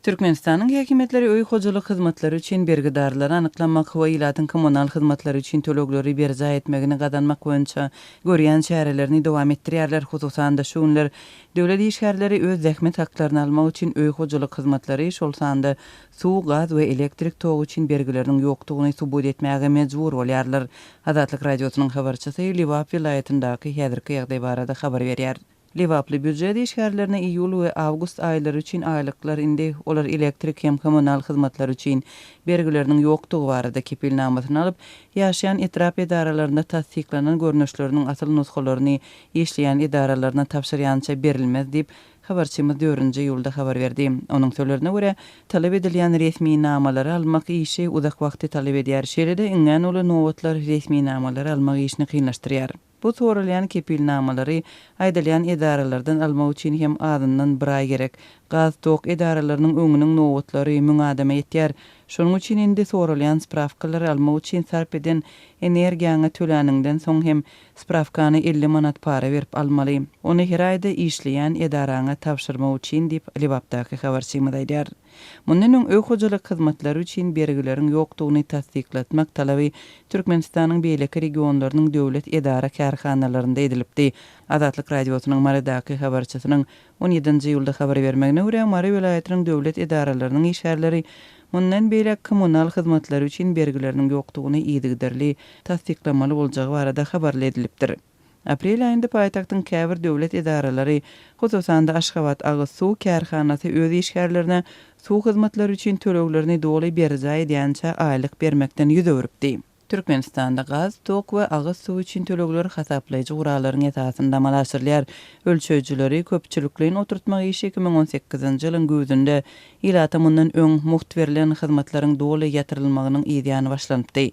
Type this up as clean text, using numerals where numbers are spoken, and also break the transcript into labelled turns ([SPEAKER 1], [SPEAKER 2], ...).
[SPEAKER 1] Türkmenistanyň häkimiýetleri öý hojalyk hyzmatlary üçin bergidarlary anyklamak we ilatyň kommunal hyzmatlary üçin tölegleri berjaý etmegini gazanmak boýunça görýän çärelerini dowam etdirýärler. Hususan-da, şu günler döwlet işgärleri öz zähmet haklaryny almak üçin öý hojalyk hyzmatlary, şol sanda suw, gaz we elektrik togy üçin bergileriniň ýokdugyny subut etmäge mejbur bolýarlar. Azatlyk Radiosynyň habarçysy Lebap welaýatyndaky häzirki ýagdaý barada habar berýär. Lebaply býujet işgärlerine iýul we awgust aýlary üçin aýlyklar indi, olar elektrik hem kommunal hyzmatlar üçin bergileriniň ýokdugy barada kepilnamasyny alyp, ýaşaýan etrap edaralarynda tassyklanan görnüşleriniň asyl nusgalaryny işleýän edaralaryna tabşyrýança berilmez diýip, habarçymyz dördünji iýulda habar berdi. Onuň sözlerine görä, talap edilýän resminamalary almak işi uzak wagty talap edýär, şeýle-de iňňän uly nobatlar resminamalary almak işini kynlaşdyrýar. Bu soralýan kepilnamalary aýdylýan edaralardan almak üçin hem azyndan bir aý gerek. Gaz, tok edaralarynyň öňüniň nobatlary müň adama ýetýär. Şonuň üçin indi soralýan sprawkalary almak üçin sarp eden energiýaňy töläniňden soň hem sprawkany 50 manat para berip almaly. Ony her aýda işleýän edaraňa tabşyrmak üçin diýip, Lebapdaky habarçymyz aýdýar. Mundan öň öý hojalyk hyzmatlary üçin bergileriň ýokdugyny tassyklatmak talaby Türkmenistanyň beýleki regionlarynyň döwlet edara-kärhanalarynda edilipdi. Azatlyk Radiosynyň Marydaky habarçysynyň on ýedinji iýulda habar bermegine görä, Mary welaýatynyň döwlet edaralarynyň işgärleri mundan beýläk kommunal hyzmatlary üçin bergileriniň ýokdugyny yzygiderli tassyklamaly boljagy barada habarly edilipdir. Aprel aýynda paýtagtyň käbir döwlet edaralary, hususan-da Aşgabat agyz suw kärhanasy öz işgärlerine suw hyzmatlary üçin töleglerini doly berjaý edýänçä aýlyk bermekden ýüz öwrüpdi. Türkmenistanda gaz, tok we agyz suwy üçin tölegler hasaplaýjy gurallaryň esasynda amala aşyrylýar. Ölçeýjileri köpçülikleýin oturtmak işi 2018-nji ýylyň güýzünde, ilata mundan öň mugt berlen hyzmatlaryň doly ýatyrylmagynyň yzýany başlanypdy.